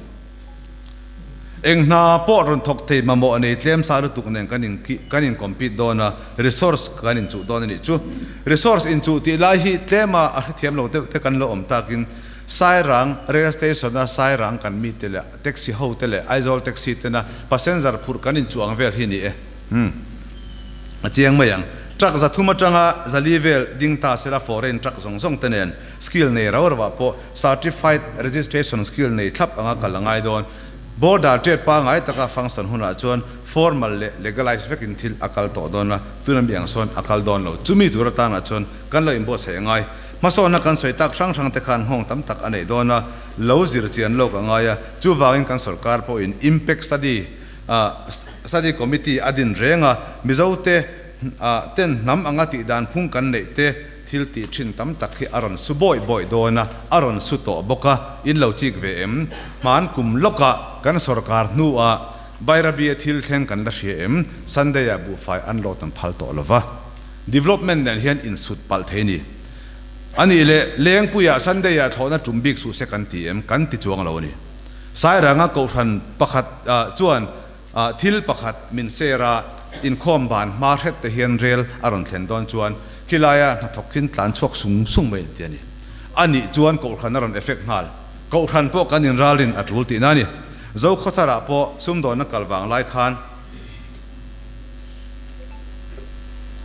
Eng hna pawh rawn thawk thei mamawh nei tlem sa lutuk nen kan in kan in compete dawn a, resource kan inchuh dawn a nih chu. Resource inchuh tih lai hi tlema a hrethiam lo deuh te kan lo awm takin Sairang rail station a Sairang kan mi te leh taxi ho te leh Aizawl taxi tena passenger phurh kan inchuh ang vel hi ni e. Umm. A chiang mai ang. Truck 300 atanga 400 vel ding ta sela foreign truck zawng zawng te nen skill nei rau rauah pawh certified registration skill nei thlap anga kal a ngai dawn. Border trade pangai taka function hunah chuan formal leh legalize vekin thil a kal tawh dawn a, tuna mi ang sawn a kal dawn lo. Chumi tur atanah chuan kan lo inbuatsaih a ngai. Hmasawnna kan sawi tak hrang hrang te khan nghawng tam tak a neih dawn a, lo zir chian lawk a ngai a, chuvangin kan sorkar pawhin impact study study committee a din reng a, Mizote ten hnam anga tih dan phung kan neih te thil tih thin tam tak hi a rawn su bawi bawi dawn a, a rawn su tawh bawk a, in lo chik ve em? Hman kum lawkah kan sorkar hnuah Bairabia thil thleng kan la hria em? Sunday ah buhfai an load an phal tawh lova, development nen hian insut palh thei ni. A nih leh Lengpuiah Sunday ah thlawhna tum bik suh se kan ti em? Kan ti chuang lo a ni. Sairanga kohhran pakhat chuan thil pakhat min share a, inkhawm ban hma hret te hian rel a rawn thlen dawn chuan khilaia hnathawk khin tlan chhuak sung sung mai an ti a ni. A nih chuan kohhran a rawn effect nghal. Kohhran pawh kan inralrin a tul tihna a ni. Zokhawtharah pawh sumdawnna kal vang lai khan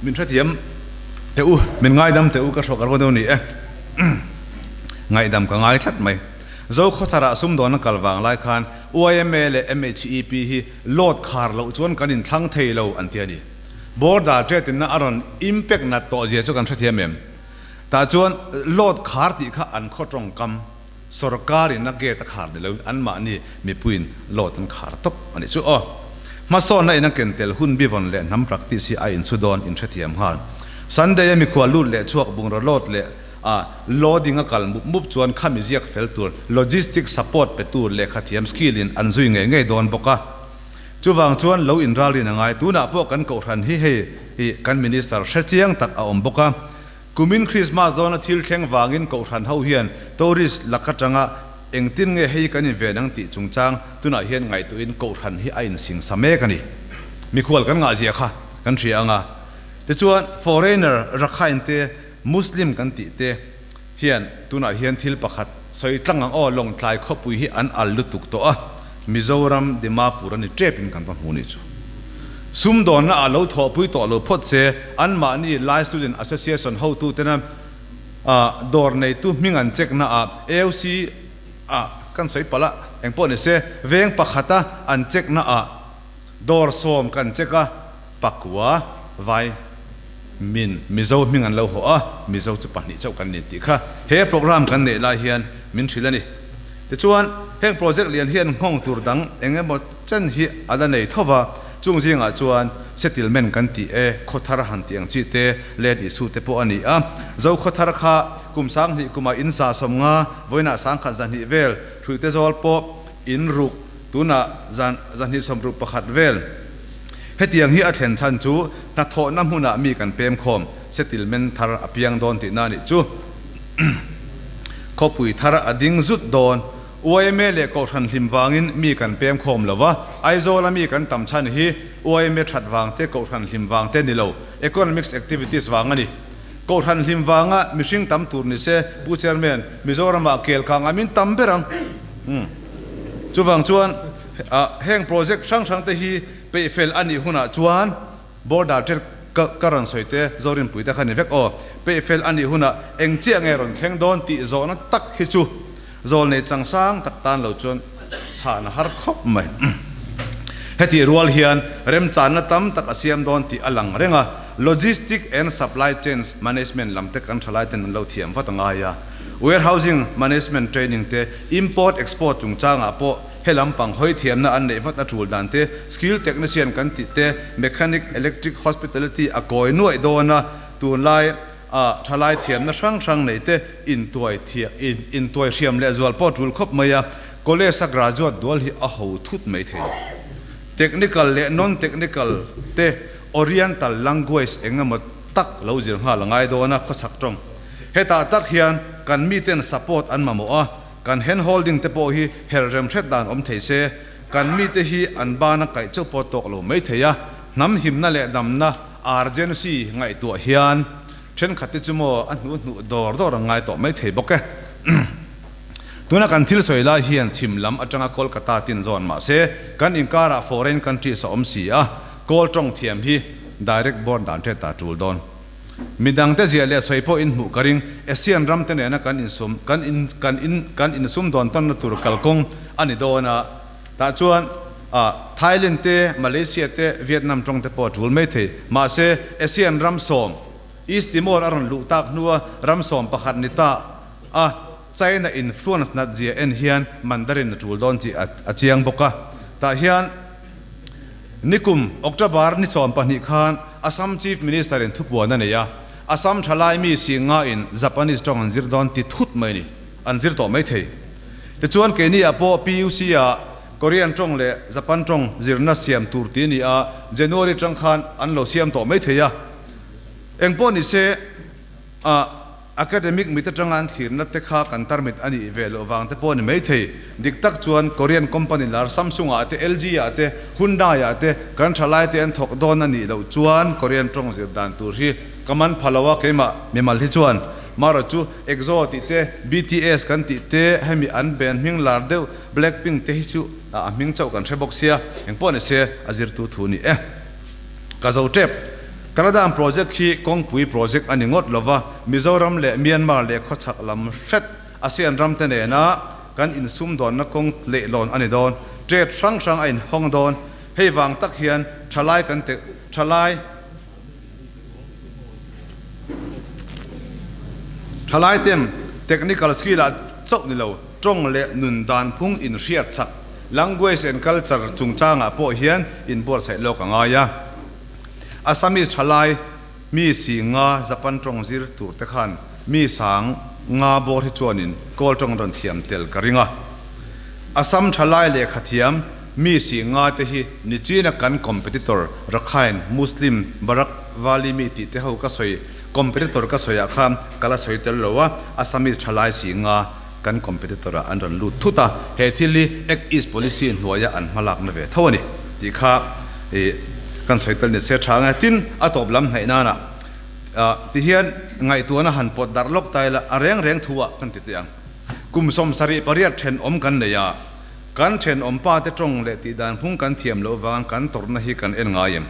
min hrethiam teh u, min ngaidam teh u ka hrawk a ruat deuh a ni e. Ngaihdam ka ngai tlat mai. Zokhawtharah sumdawnna kal vang lai khan YMA leh MHEP hi load khar loh chuan kan inthlang thei lo an ti a ni. Border trade-inna a rawn impact nat tawh zia chu kan hrethiam em? Tah chuan load khar tih kha an khaw tawngkam sorkarin a gate a khar ni loin anmahni mipuiin load an khar tawp a nih chu aw. Hmasawnna in a ken tel hun bivawn leh hnam practice hi a inchhu dawn inhrethiam nghal. Sunday a mikhual lut leh chhuak bungraw load leh A loading a kal mup mup chuan khami ziak fel tur logistic support pe tur lehkhathiam skill in an zui ngei ngei dawn bawk a. Chuvang chuan lo inralrin a ngai. Tunah pawh kan kohhran hi hei hi kan minister hre chiang tak a awm bawk a. Kumin Christmas dawna thil thleng vangin kohhran ho hian tourist lak atanga engtin nge hei kan inven ang tih chungchang tunah hian ngaihtuahin kohhran hi a insingsa mek a ni. Mikhual kan ngahzia kha kan hria ang a. Tichuan foreigner Rakhine te Muslim kan tih te hian tunah hian thil pakhat sawi tlang ang aw, Lawngtlai khawpui hi an al lutuk tawh a, Mizoram Dimapur a ni tep in kan va hmu nih chu. Sumdawnna ah lo thawhpui tawh lo phawt se, anmahni Lai Student Association hotu tena dawr neitu hming an check na ah AOC ah kan sawi palh a, engpawh ni se veng pakhata an check na ah dawr sawm kan check a, Pakua, Vai, min Mizo hming an lo haw a, Mizo chu pahnih chauh kan ni tih kha he program kan neih lai hian min hrilh a ni. Tichuan, heng project lian hian nghawng tur dang eng emaw chen hi a la nei tho va, chung zingah chuan settlement kan tih e, khawthar han tih ang chi te, land issue te pawh a ni a. Zo khawthar kha kum sanghnih kumah in 150, vawiinah 1100 vel, hruihte zawl pawh in ruk, tunah zan 261 vel. Hetiang hi a thlen chhan chu hnathawhna hmunah mi kan pem khawm, settlement thar a piang dawn tihna a nih chu. Khawpui thar a ding zut dawn. YMA leh Kohhran hlim vangin mi kan pem khawm lo va, Aizawla mi kan tam chhan hi YMA that vang te, Kohhran hlim vang te ni lo, economics activities vang a ni. Kohhran hlim vanga mihring tam tur ni se, Pu Chairman, Mizoramah kel kang a min tam ber ang. Chuvang chuan heng project hrang hrang te hi peihfel a nih hunah chuan border trade ka rawn sawi te Zorinpui te kha ni vek aw. Peihfel a nih hunah eng chiah nge rawn thleng dawn tih zawhna tak hi chu zawlnei changsang tak tan lo chuan chhan a har khawp mai. Hetih rual hian remchanna tam tak a siam dawn tih a lang reng a, logistic and supply chains management lam te kan thalai ten an lo thiam vat a ngai a. Warehousing management training te, import export chungchangah pawh he lampang hawi thiamna an neih vat a tul dan te, skill technician kan tih te, mechanic, electric, hospitality a kawi nuaih dawn a, tunlai a thalai thiamna hrang hrang nei te intuai intuai hriam leh zual pawh tul khawp mai a, college a graduate dual hi a ho thut mai thei. Technical leh non-technical te oriental language eng emaw tak lo zir nghal a ngai dawn a, khawchhak tawng. Hetah tak hian kan miten support an mamawh a, kan hand holding te pawh hi her rem hret dan awm thei se, kan mite hi an bana kaih chauh pawh tawk lo mai thei a, hnam himna leh damna urgency ngaihtuah hian thenkhat te chu maw a hnuh hnuh dawr dawr an ngai tawh mai thei bawk e. Tuna kan thil sawi lai hian chhim lam atanga Kolkata tin zawn mah se kan inkarah foreign countries a awm si a, kawl tawng thiam hi direct born dan tet ta tul dawn. Midangte ziah leh sawi pawh in hmuh ka ring. ASEAN ramte nena kan insum kan in kan in kan insum dawn tawnna tur kalkawng a ni dawn a. Tah chuan Thailand te, Malaysia te, Vietnam tawng te pawh a tul mai thei. Mahse, ASEAN ram sawm, East Timor a rawn luh tak hnua ram 11 ni ta a, China influence nat zia en hian Mandarin a tul dawn tih a chiang bawk a. Tah hian nikum October ni 12 khan Assam Chief Minister in thupuan a nei a, Assam thalai mi singa in Japanese tawng an zir dawn ti thut mai a ni. An zir tawh mai thei. Tichuan keini ah pawh PUC ah Korean tawng leh Japan tawng zirna siam tur ti a ni a, January tang khan an lo siam tawh mai thei a. Engpawh ni se ah academic mit atanga an thlirna te kha kan tarmit a nih ve loh vang te pawh a ni mai thei. Dik tak chuan Korean company lar Samsung ah te, LG ah te, Hyundai ah te kan thalai te an thawk dawn a nih loh chuan Korean tawng zir dan tur hi ka man pha lo a keimah mimal hi chuan. Marawh chu EXO tih te, BTS kan tih te, hemi an band hming lar deuh Blackpink te hi chu a hming chauh kan hre bawk sia, engpawh ni se a zirtu thu ni e. Ka zo tep. Kaladan project hi kawngpui project a ni ngawt lova, Mizoram leh Myanmar leh khawchhak lam hret ASEAN ram te nena kan insumdawnna kawng leihlawn a ni dawn, trade hrang hrang a inhawng dawn. Hei vang tak hian thalai kan thalai. Thalai ten technical skill ah chauh ni lo, tawng leh nun dan phung inhriat sak, language and culture chungchang ah pawh hian inbuatsaih lawk a ngai a. Assamese thalai mi si nga Japan tawng zir tur te khan mi sang nga bawr hi chuanin Kawl tawng rawn thiam tel ka ring a. Assam thalai lehkha thiam Mi si nga te hi nichina kan competitor Rakhine Muslim Barak Valley mi tih te ho ka sawi competitor ka sawi ah khan ka la sawi tel lo a, Assamese thalai si nga kan competitor ah an rawn lut thut a, he thil hi Act East policy hnuaia an hmalak na ve tho a ni tih kha i kan sawi tel ni se tha nge. Tin, a tawp lam hnaih nana ti hian ngaihtuahna han pawt darh lawk ta ila a reng reng thu ah kan ti teh ang. Kum 78 thenawm kan nei a. Kan thenawm pa te tawng leh tih dan phung kan thiam loh vang kan tawrhna hi kan en ngai em?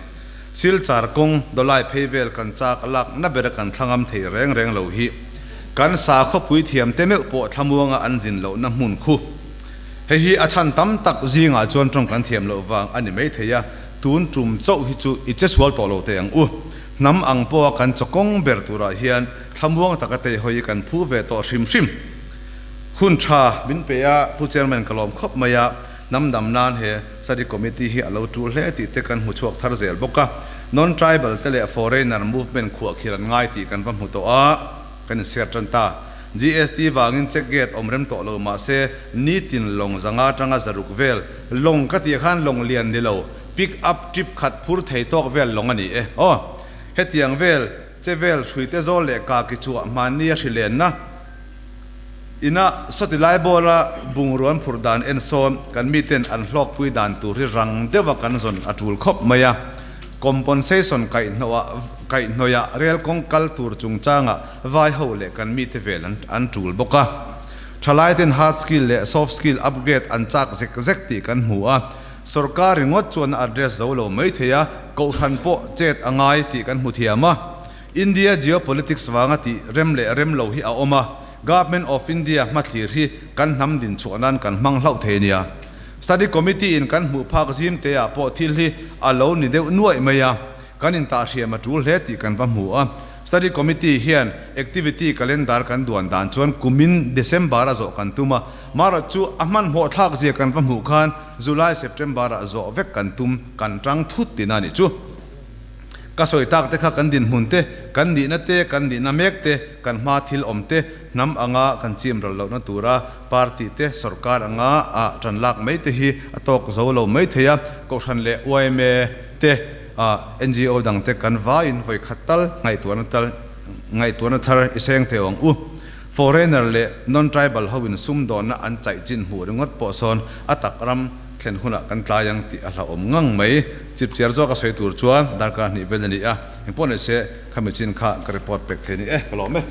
Silchar kawng dawlai phei vel kan chak lak na bera kan thlangam thei reng reng lo hi kan sakhawpui thiam te meuh pawh thlamuanga an zin lohna hmun khu. Hei hi a chhan tam tak zingah chuan tawng kan thiam loh vang a ni mai thei a, tun tum chauh hi chu i che sual tawh lo teh ang u. Hnam ang pawha kan chawkawng ber turah hian thlamuang taka teihawi kan phu ve tawh hrim hrim. Hun tha min pe a, Pu Chairman ka lawm khawp mai a, hnam dam nan he Study Committee hi a lo tul hle tih te kan hmu chhuak thar zel bawk a. Non-tribal te leh foreigner movement khuah khir an ngai tih kan va hmu tawh a, kan inser tan ta. GST vangin check gate awm rem tawh lo mah se nitin lawng zanga tanga zaruk vel lawng ka tih khan lawng lian ni lo, pick up trip khat phur thei tawk vel lawng a ni e. Aw, hetiang vel che vel hruite zawl leh kaki chhuah hmanni a hrilenna. Ina sawti lai bawla bungrua an phurh dan en sawn kan miten an hlawkpui dan tur hi rang deuha kan zawn a tul khawp mai a. Compensation kaihhnawih rel kawng kal tur chungchangah vai ho leh kan mite vel an tul bawk a. Thalaiten hard skill leh soft skill upgrade an chak zek zek tih kan hmu a. Sorkar ringawt chuan a address zo lo mai thei a, kohhran pawh chet a ngai tih kan hmu thiam a. India geopolitics vanga tih rem leh rem lo hi a awm a, Government of India hmathlir hi kan hnam din chhuah nan kan hmang hlauh thei nia. Study Committee in kan hmuh phak zim te ah pawh thil hi a lo ni deuh nuaih mai a, kan intahhriam a tul hle tih kan va hmu a. Study Committee hian activity calendar kan duan dan chuan kumin December a zawh kan tum a, marawh chu a hmanhmawh thlak zia kan va hmuh khan July September ah zawh vek kan tum kan tang thut tina nih chu. Ka sawi tak te kha kan dinhmun te, kan nihna te, kan nihna mek te, kan hma thil awm te, hnam anga kan chim ral lohna tura party te, sorkar anga a tan lak mai te hi a tawk zo lo mai thei a, Kohhran leh yma te, NGO dang te kan vaiin vawi khat tal ngaihtuahna tal ngaihtuahna thar i seng teh ang u. Foreigner leh non-tribal ho in sumdawnna an chaih chin hmuh ringawt pawh sawn a tak ram thlen hunah kan tlai ang tih a hlauhawm ngang mai. Chipchiar zawk a sawi tur chuan darkar hnih vel a ni a, engpawh ni se khami chin kha ka report pek thei a ni e, ka lawm e.